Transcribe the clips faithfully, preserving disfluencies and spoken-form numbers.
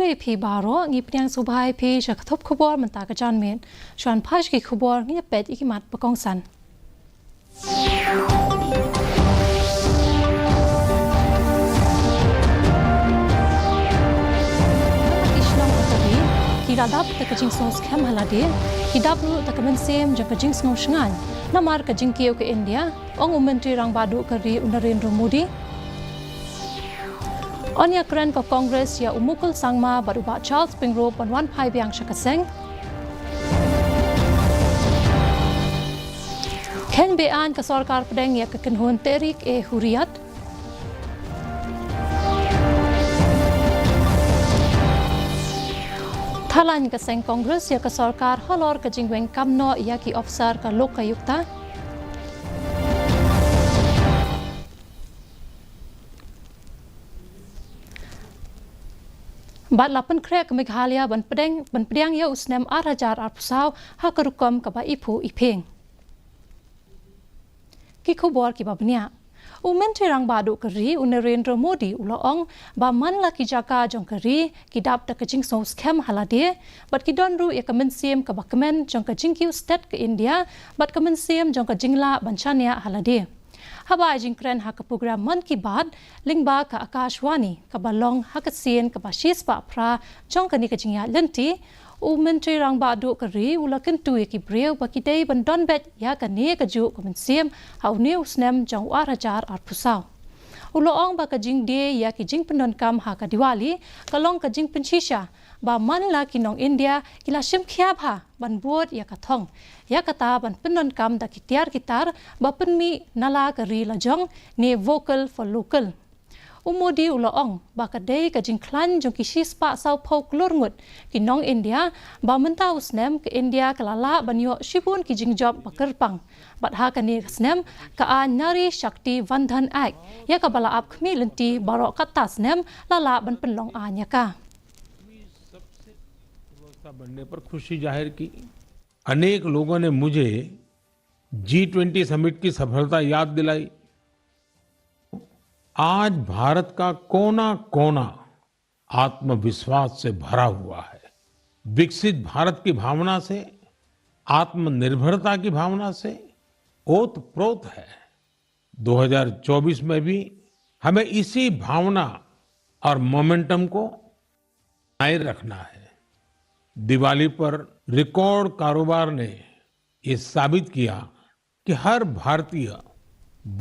Ïa phi baroh, ngi pdiang sngewbha ïa phi sha ka thup khubor mynta ka janmiet. Shuwa ban phai sha ki khubor, ngin ïa peit ïa ki mat ba kongsan. Ki shnong ha ka ri ki la dap da ka jingsngewskhem ha lade, ki dap ruh da ka mynsiem jong ka jingsngewshngaiñ namar ka jingkiew ka India, ong u Myntri Rangbah Duh ka ri u Narendra Modi. Yn ïakren ka Congress ïa u Mukul Sangma bad u Bah Charles Pyngrope ban wan phai biang sha ka seng. Kheiñ be-aiñ ka sorkar pdeng ïa ka kynhun Tehreek-e-Hurriyat. Thalaiñ ka seng Congress ïa ka sorkar halor ka jingweng kam noh ïa ki ophisar ka Lokayukta. Bad la pynkhreh ka Meghalaya ban pdeng, ban pdiang ïa u snem ar hajar arphew saw ha ka rukom kaba iphuh iphieng. Ki khubor kiba bniah. U Myntri Rangbah Duh ka ri u Narendra Modi u la ong ba man la ki jaka jong ka ri ki dap da ka jingsngewskhem ha lade, bad ki don ruh ïa ka mynsiem kaba kmen jong ka jingkiew stet ka India, bad ka mynsiem jong ka jinglah ban shaniah ha lade. Haba ai jingkren ha ka program Mann Ki Baat lyngba ka Akashvani kaba long ha ka sien kaba shispah phra jong kane ka jingïaid lynti, u Myntri Rangbah Duh ka ri u la kyntu ïa ki briew ba ki dei ban don beit ïa kane kajuh ka mynsiem ha une u snem jong u ar hajar arphew saw. U la ong ba ka jingdie ïa ki jingpyndonkam ha ka Diwali ka long ka jingpynshisha ba man la ki nong India ki la shim khia bha ban bud ïa ka thong, ïa kata ban pyndonkam da ki tiar ki tar ba pynmih na la ka ri la jong, ne vocal for local. U Modi u la ong ba ka dei ka jingkhlaiñ jong ki shispah sawphew klur ngut ki nong India ba mynta u snem ka India ka la lah ban ïoh shibun ki jingjop ba kyrpang. Bad ha kane ka snem ka aiñ Nari Shakti Vandan Act ïa kaba la ap khmih lynti baroh katta snem la lah ban pynlong aiñ ïa ka. अनेक लोगों ने मुझे जी ट्वेंटी समिट की सफलता याद दिलाई। आज भारत का कोना कोना आत्मविश्वास से भरा हुआ है। विकसित भारत की भावना से, आत्मनिर्भरता की भावना से ओतप्रोत है। दो हज़ार चौबीस में भी हमें इसी भावना और मोमेंटम को बनाए रखना है। दिवाली पर रिकॉर्ड कारोबार ने ये साबित किया कि हर भारतीय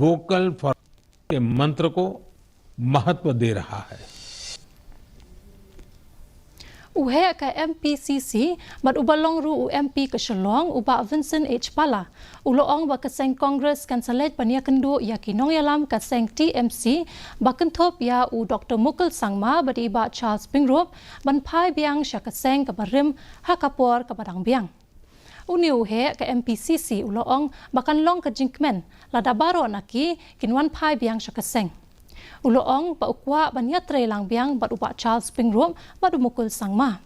वोकल फॉर के मंत्र को महत्व दे रहा है। U heh ka M P C C bad uba long ruh u M P ka Shillong, u Bah Vincent H Pala, u la ong ba ka seng Congress kan sa leit ban ïakynduh ïa ki nongïalam ka seng T M C ba kynthup ïa u Doktor Mukul Sangma bad i Bah Charles Pyngrope ban phai biang sha ka seng kaba rim ha ka por kaba dang biang. Une u heh ka M P C C u la ong ba kan long ka jingkmen lada baroh na ki kin wan phai biang sha ka seng. U la ong ba u kwah ban ïatrei lang biang bad u Bah Charles Pyngrope bad u Mukul Sangma.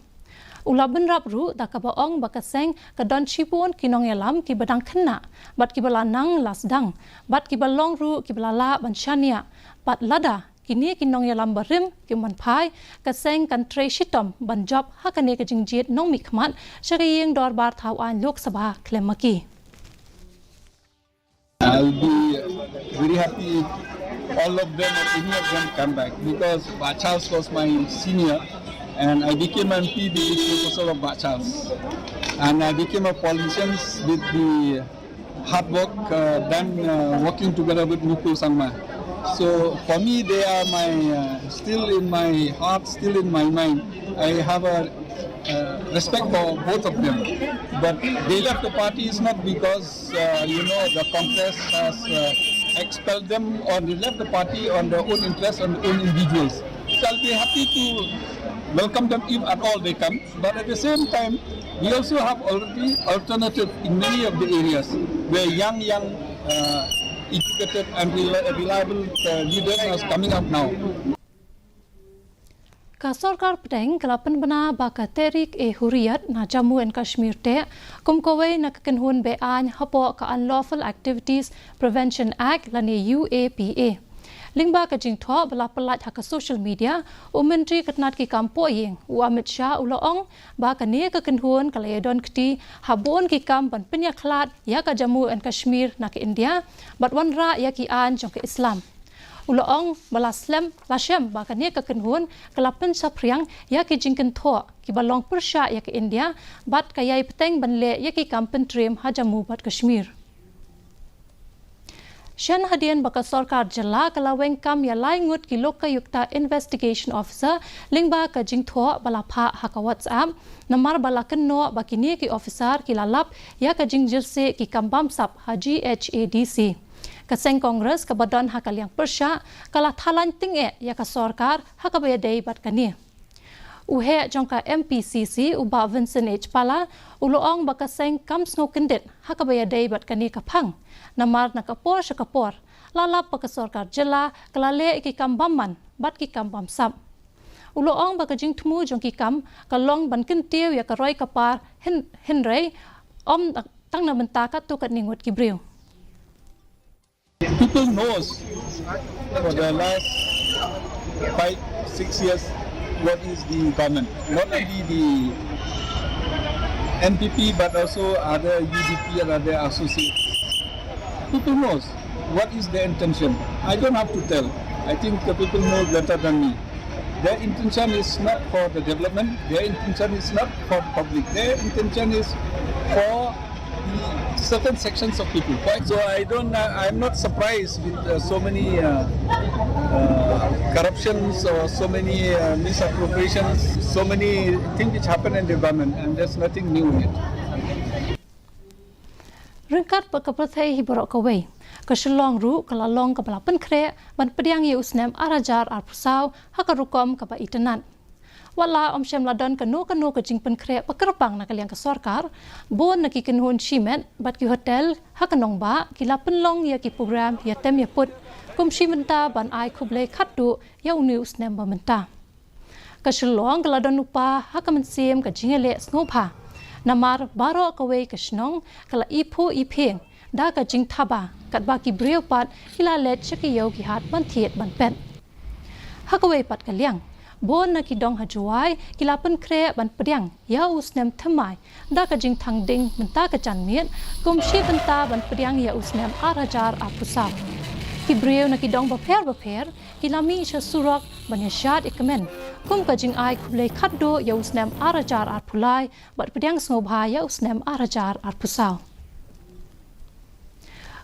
U la bynrap ruh da kaba ong ba ka seng ka don shibun ki nongïalam kiba dang khynnah bad kiba la nang la sdang bad kiba long ruh kiba la lah ban shaniah, bad lada kine ki nongïalam barim kim wan phai, ka seng kan trei shitom ban jop ha kane ka jingjied nongmihkhmat sha ka ïing dorbar thaw aiñ Lok Sabha khlem ma ki. I'll be very happy if all of them or any of them come back, because Bah Charles was my senior and I became M P with the proposal of Bah Charles. And I became a politician with the hard work uh, done uh, working together with Mukul Sangma. So for me, they are my uh, still in my heart, still in my mind. I have a uh, respect for both of them. But they left the party is not because uh, you know the Congress has uh, expelled them or they left the party on their own interest, on their own individuals. So I'll be happy to welcome them if at all they come. But at the same time, we also have already alternative in many of the areas where young, young, uh, educated and reli- reliable uh, leaders are coming up now. Ka sorkar pdeng ka la pynbna ba ka Tehreek-e-Hurriyat na Jammu and Kashmir te kum kawei na ka kynhun be-aiñ hapoh ka Unlawful Activities Prevention Act lane U A P A. Lyngba ka jingthoh ba la pyllait ha ka social media, u Myntri ka tnat ki kam pohïing, u Amit Shah u la ong ba kane ka kynhun ka la ïadon kti ha bun ki kam ban pynïakhlad ïa ka Jammu and Kashmir na ka India, bad wanrah ïa ki aiñ jong ka Islam. U la ong ba la slem, la shem ba kane ka kynhun ka la pynsaphriang ïa ki jingkynthoh ki ba long pyrshah ïa ka India, bad ka ïai bteng ban leh ïa ki kam pyntriem ha Jammu bad Kashmir. Shen hadien ba ka sorkar jylla ka la weng kam ïa lai ngut ki Lokayukta Investigation Officer lyngba ka jingthoh ba la phah ha ka WhatsApp, namar ba la kynnoh ba kine ki officer ki la lap ïa ka jingjyrsieh ki kam bamsap ha G H A D C. Ka seng Congress ka ba don ha ka liang pyrshah ka la thalaiñ tyngeh ïa ka sorkar ha ka ba ïadei bad kane. U heh jong ka M P C C u Bah Vincent H Pala u la ong ba ka seng kam sngew kyndit ha ka ba ïadei bad kane ka phang, namar na ka por sha ka por la lap ba ka sorkar jylla ka la leh ki kam bamman bad ki kam bamsap. U la ong ba ka jingthmu jong ki kam ka long ban kyntiew ïa ka roi ka par, hyn-, hynrei ym tang na bynta katto katne ngut ki briew. People knows for the last five, six years what is the government, not only the N P P but also other U D P and other associates. People knows what is their intention. I don't have to tell. I think the people know better than me. Their intention is not for the development. Their intention is not for the public. Their intention is for the certain sections of people. So I don't, uh, I'm not surprised with, uh, so many, uh, uh, corruptions or so many, uh, misappropriations, so many things which happen in the government, and there's nothing new in it. Ryngkat bad ka pyrthei hi baroh kawei, ka Shillong ruh ka la long ka ba la pynkhreh ban pdiang ïa u snem ar hajar arphew saw ha ka rukom ka ba itynnad. Wat la ym shym la don kano kano ka jingpynkhreh ba kyrpang na ka liang ka sorkar, bun na ki kynhun shimet bad ki hotel ha ka nongbah ki la pynlong ïa ki program ïatem ïaput kum shi bynta ban ai khublei khatduh ïa une u snem ba mynta. Ka Shillong ka la don lypa ha ka mynsiem ka jingïaleh sngewbha, namar baroh kawei ka shnong ka la iphuh iphieng da ka jingthaba, katba ki briew pat ki la leit sha ki ïew ki hat ban thied ban pet. Ha kawei pat ka liang, bun na ki dong ha Jowai ki la pynkhreh ban pdiang ïa u snem thymmai da ka jingthang ding mynta ka janmiet kum shi bynta ban pdiang ïa u snem ar hajar arphew saw. Ki briew na ki dong bapher bapher ki la mih sha surok ban ïashad ïakmen kum ka jingai khublei khatduh ïa u snem ar hajar arphew lai bad pdiang sngewbha ïa u snem ar hajar arphew saw.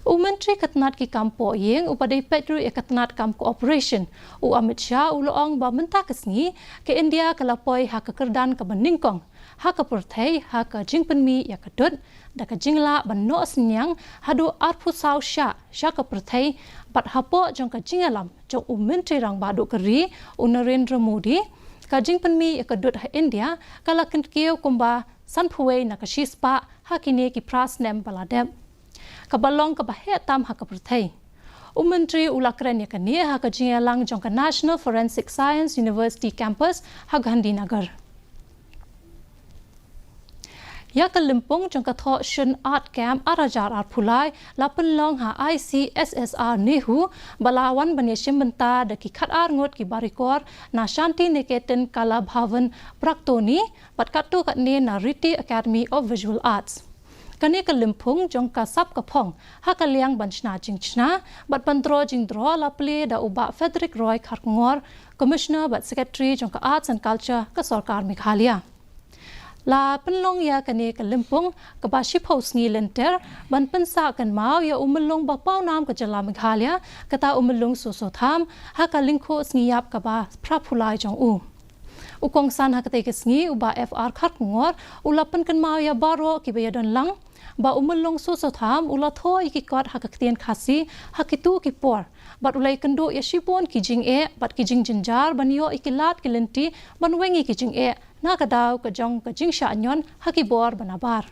U Myntri ka tnat ki kam pohïing u ba dei peit ruh ïa ka tnat kam cooperation, u Amit Shah u la ong ba mynta ka sngi ka India ka la poi ha ka kyrdan ka ba nyngkong ha ka pyrthei ha ka jingpynmih ïa ka dud da ka jinglah ban noh synñiang haduh arphew saw shah sha ka pyrthei, bad hapoh jong ka jingïalam jong u Myntri Rangbah Duh ka ri, u Narendra Modi, ka jingpynmih ïa ka dud ha India ka la kyntiew kumba sanphew wei na ka shispah ha kine ki phra snem ba la dep, ka ba long ka ba heh tam ha ka pyrthei. U Myntri u la kren ïa kane ha ka jingïalang jong ka National Forensic Science University Campus ha Gandhinagar. Ïa ka lympung jong ka thoh shun Art Camp ar hajar arphew lai la pynlong ha I C S S R NEHU, ba la wan ban ïashim bynta da ki khatar ngut ki barikor na Shanti Niketan Kala Bhavan Praktoni bad katto katne na Riti Academy of Visual Arts. Kane ka lympung jong ka sap ka phong ha ka liang ban shna jingshna bad ban draw jingdraw la plie da u Bah Frederick Roy Kharkongor, Commissioner bad Secretary jong ka Arts and Culture ka Sorkar Meghalaya. La pynlong ïa kane ka lympung ka ba shiphew sngi lynter ban pynsah kynmaw ïa u myllung ba pawnam ka jylla Meghalaya, kata u myllung Soso Tham, ha ka lyngkhuh sngi ïap ka ba phra phew lai jong u. U kongsan ha katei ka sngi u Bah F R Kharkongor u la pynkynmaw ïa baroh ki ba ïadon lang ba u myllung Soso Tham u la thoh ïa ki kot ha ka ktien Khasi ha kito ki por, bad u la ïakynduh ïa shibun ki jingeh bad ki jingjynjar ban ïoh ïa ki lad ki lynti ban weng ïa ki jingeh na ka daw ka jong ka jingshah ñion ha ki bor ba nabar.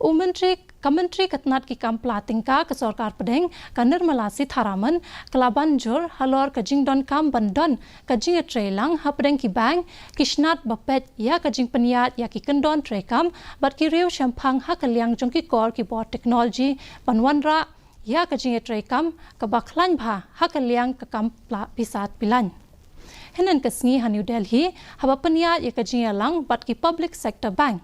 U Myntri, ka Myntri ka tnat ki kam pla tyngka ka Sorkar Pdeng, ka Nirmala Sitharaman, ka la ban jur halor ka jingdonkam ban don ka jingïatreilang hapdeng ki bank, ki snat ba peit ïa ka jingpynïaid ïa ki kyndon treikam bad ki riew shemphang ha ka liang jong ki kor ki bor technology ban wanrah ïa ka jingïatreikam kaba khlaiñ bha ha ka liang ka kam pla-, pisa pylliang. Hynnin ka sngi ha New Delhi, haba pynïaid ïa ka jingïalang bad ki Public Sector Bank,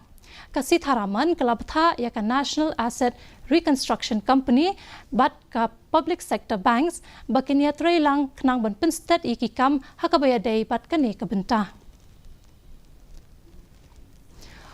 ka Sitharaman ka la bthah ïa ka National Asset Reconstruction Company bad ka Public Sector Banks ba kin ïatreilang khnang ban pynsted ïa ki kam ha kaba ïadei bad kane ka bynta.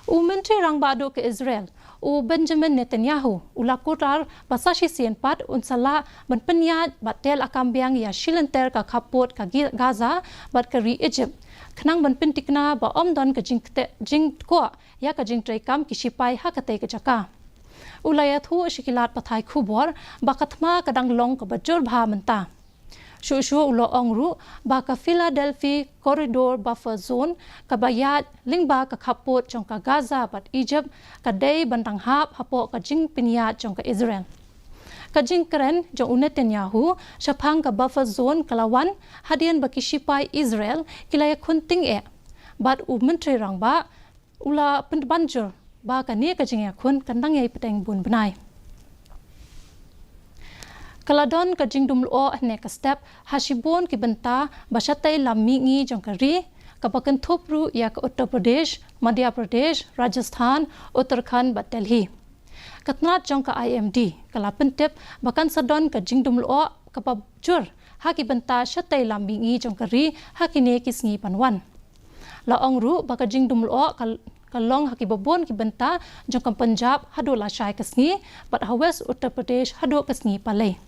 U Myntri Rangbah Duh ka Israel, u Benjamin Netanyahu, u la kular ba sa shisien pat un sa lah ban pynïaid bad tei lakam biang ïa shilynter ka khappud ka Gi-, Gaza bad ka ri Egypt, khnang ban pyntikna ba ym don ka jingkte-, jingtkoh ïa ka jingtreikam ki shipai ha katei ka jaka. U la ïathuh sha ki lad pathai khubor ba ka thma ka dang long kaba jur bha mynta. Shuh shuh u la ong ruh ba ka Philadelphia Corridor Buffer Zone kaba ïaid lyngba ka khappud jong ka Gaza bad Egypt ka dei ban dang hap hapoh ka jingpynïaid jong ka Israel. Ka jingkren jong u Netanyahu shaphang ka buffer zone ka la wan hadien ba ki shipai Israel ki la ïakhun tyngeh bad u Myntri Rangbah u la pynban jur ba kane ka jingïakhun kan dang ïai pdeng bun bnai. Ka la don ka jingdum lyoh hynne ka step ha shibun ki bynta ba shatei lam mihngi jong ka ri, kaba kynthup ruh ïa ka Uttar Pradesh, Madhya Pradesh, Rajasthan, Uttarakhand bad Delhi. Ka tnat jong ka I M D ka la pyntip ba kan sa don ka jingdum lyoh kaba jur ha ki bynta shatei lam mihngi jong ka ri ha kine ki sngi ban wan. La ong ruh ba ka jingdum lyoh ka, ka long ha kiba bun ki bynta jong ka Punjab haduh lashai ka sngi bad ha West Uttar Pradesh haduh ka sngi palei.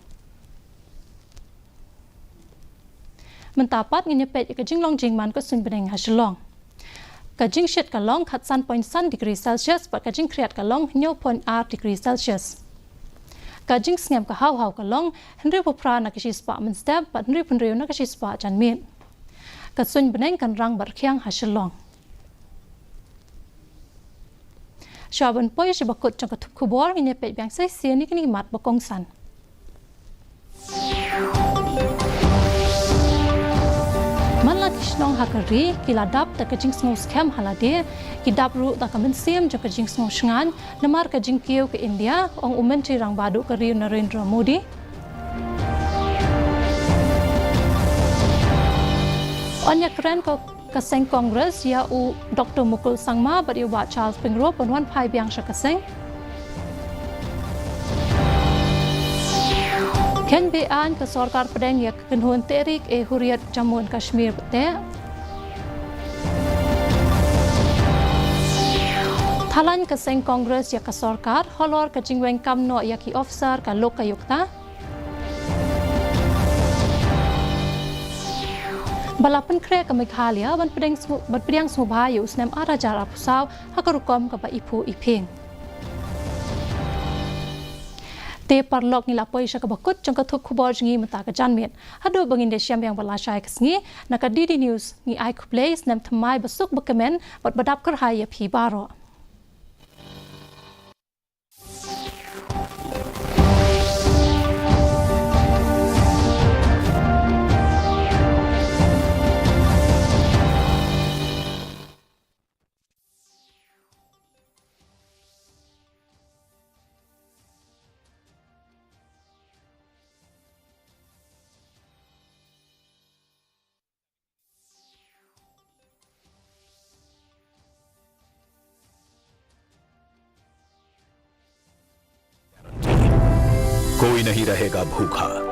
Mynta pat ngin ïa peit ïa ka jinglong jingman ka suiñbneng ha Shillong. Ka jingshit ka long khatsan point san degree Celsius bad ka jingkhriat ka long hynñiew point ar degree Celsius. Ka jingsngem ka hawhaw ka long hynriewphew phra na ka shispah mynstep bad hynriewphew hynriew na ka shispah janmiet. Ka suiñbneng kan rang bad rkhiang ha Shillong. Shuwa ban poi sha ba kut jong ka thup khubor, ngin ïa peit biang sa shisien ïa kine ki mat ba kongsan. Man la ki shnong ha ka ri ki la dap da ka jingsngew skhem ha lade, ki dap ruh da ka mynsiem jong ka jingsngew shngaiñ namar ka jingkiew ka India, ong u Myntri Rangbah Duh ka ri u Narendra Modi. Yn ïakren ka, ka seng Congress ïa u Doktor Mukul Sangma bad ïa u Bah Charles Pyngrope ban wan phai biang sha ka seng. Kheiñ be-aiñ ka sorkar pdeng ïa ka kynhun Tehrik-e-Hurriyat Jammu and Kashmir bad te. Thalan ka seng Congress ïa ka sorkar halor ka jingweng kam noh ïa ki officer ka Lokayukta. Ba la pynkhreh ka Meghalaya ban pdiang sngew-, ban pdiang sngewbha ïa u snem ar hajar arphew saw ha ka rukom kaba iphuh iphieng. Te paralok, ngi la poi sha kaba kut jong ka thup khubor jong ngi mynta ka janmiet. Haduh ba ngin ïashem biang ba lashai ka sngi na ka D D News, ngi ai khublei, snem thymmai ba suk ba kmen bad ba dap kyrhai ïa phi baroh. कोई नहीं रहेगा भूखा,